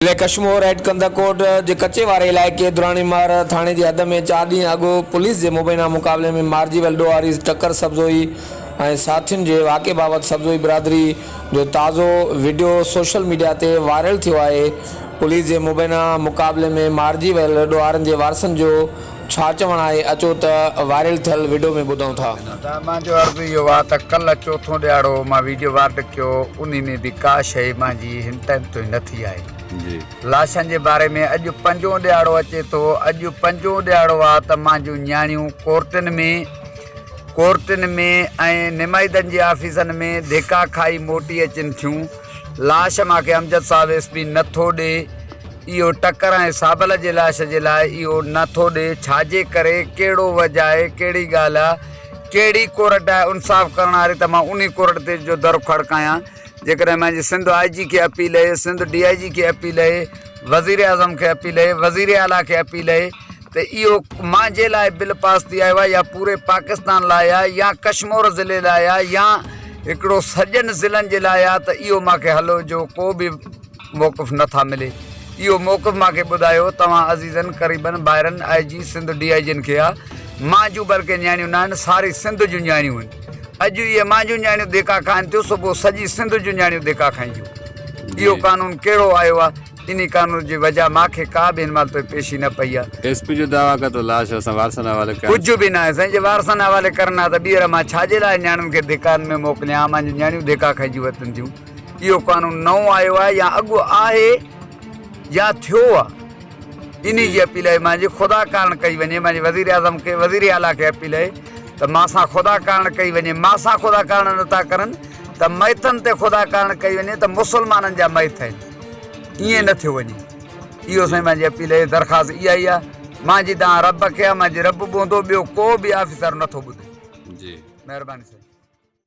ضلعي ڪشمور هيڊ ڪنڌڪوٽ جي ڪچي واري علائقي دراني مهر ٿاڻي جي حد ۾ چار ڏينهن اڳ پوليس جي مبينا مقابلي ۾ مارجي ويل ڏوهاري ٽڪر سبزوئي ۽ ساٿين جي واقعي بابت سبزوئي برادري جو تازو وڊيو سوشل ميڊيا تي وائرل ٿيو آهي پوليس جي مبينا مقابلي ۾ مارجي ويل ڏوهارين جي وارثن جو ڇا چوڻ آهي اچو ته وائرل ٿيل وڊيو ۾ ٻڌون ٿا. ته مانجو عرض اهو آ ته ڪلهه چوٿون ڏهاڙو مان ويڊيو وارڊ ڪيو انهي ۾ به ڪا شئي مانجي هن ٽائيم تائين نه ٿي آهي لاشن جي باري ۾ اڄ پنجون ڏهاڙو اچي ٿو اڄ پنجون ڏهاڙو آ ته مانجون نياڻيون ڪورٽن ۾ ڪورٽن ۾ ۽ نمائندن جي آفيسن ۾ ڌڪا کائي موٽي اچن ٿيون لاش مانکي امجد صاحب ايس پي نه ٿو ڏي اهو ٽڪر ۽ صابل جي لاش جي لاء اهو نه ٿو ڏي، ڇاجي ڪري، ڪهڙو وجه آهي، ڪهڙي ڳالهه آ، ڪهڙي ڪورٽ آهي انصاف ڪرڻ واري ته مان انهي ڪورٽ تي جو در کڙڪايان، جيڪڏهن مانجي سنڌ آء جي کي اپيل اهي، سنڌ ڊي I جي کي اپيل اهي، وزير اعظم کي اپيل اهي، وزير اعليٰ کي اپيل اهي ته اهو مانجي لاء بل پاس ٿي آيو آهي يا پوري پاڪستان لاء آهي يا ڪشمور ضلعي لاء آهي يا هڪڙو سڄن ضلعن جي لاء آهي ته اهو مانکي حل جو ڪو به موقف نه ٿا ملي اهو موقف مان کي ٻڌايو توهان عزيزن قريبن ڀائرن آء جي سنڌ ڊي I جين کي آ مان جون بلڪه نياڻيون ناهن ساري سنڌ جون نياڻيون آهن اڄ اهي مان جون نياڻيون ڌڪا کائن ٿيون صبح سڄي سنڌ جون نياڻيون ڌڪا کائينديون اهو قانون ڪهڙو آيو آ انهي قانون جي وجه مان کي ڪا به هن مهل تائين پيشي نه پئي آ. ايس پي جو دعويٰ ڪتو لاش اسان وارثن حوالي ڪيا. ڪجهه به ناهي سائين جي وارثن حوالي ڪرن ها ته ٻيهر مان ڇا جي لاء نياڻين کي ڌڪان ۾ موڪليان ها مان جون نياڻيون ڌڪا کائجي وتن ٿيون. اهو قانون نئون آيو آهي يا اڳ آهي يا ٿيو آهي انهي جي اپيل آهي مانجي خدا ڪارڻ ڪئي وڃي مانجي وزير اعظم کي وزير اعليٰ کي اپيل آهي ته مان سان خدا ڪارڻ ڪئي وڃي مان سان خدا ڪارڻ نٿا ڪرن ته ميتن تي خدا ڪارڻ ڪئي وڃي ته مسلمانن جا ميت آهن ائين نه ٿيو وڃي اهو سائين مانجي اپيل آهي درخواست اها ئي آهي مانجي دانهن رب کي آهي مانجي رب ٻوندو ٻيو ڪو به آفيسر نٿو ٻڌي جي مهرباني سائين.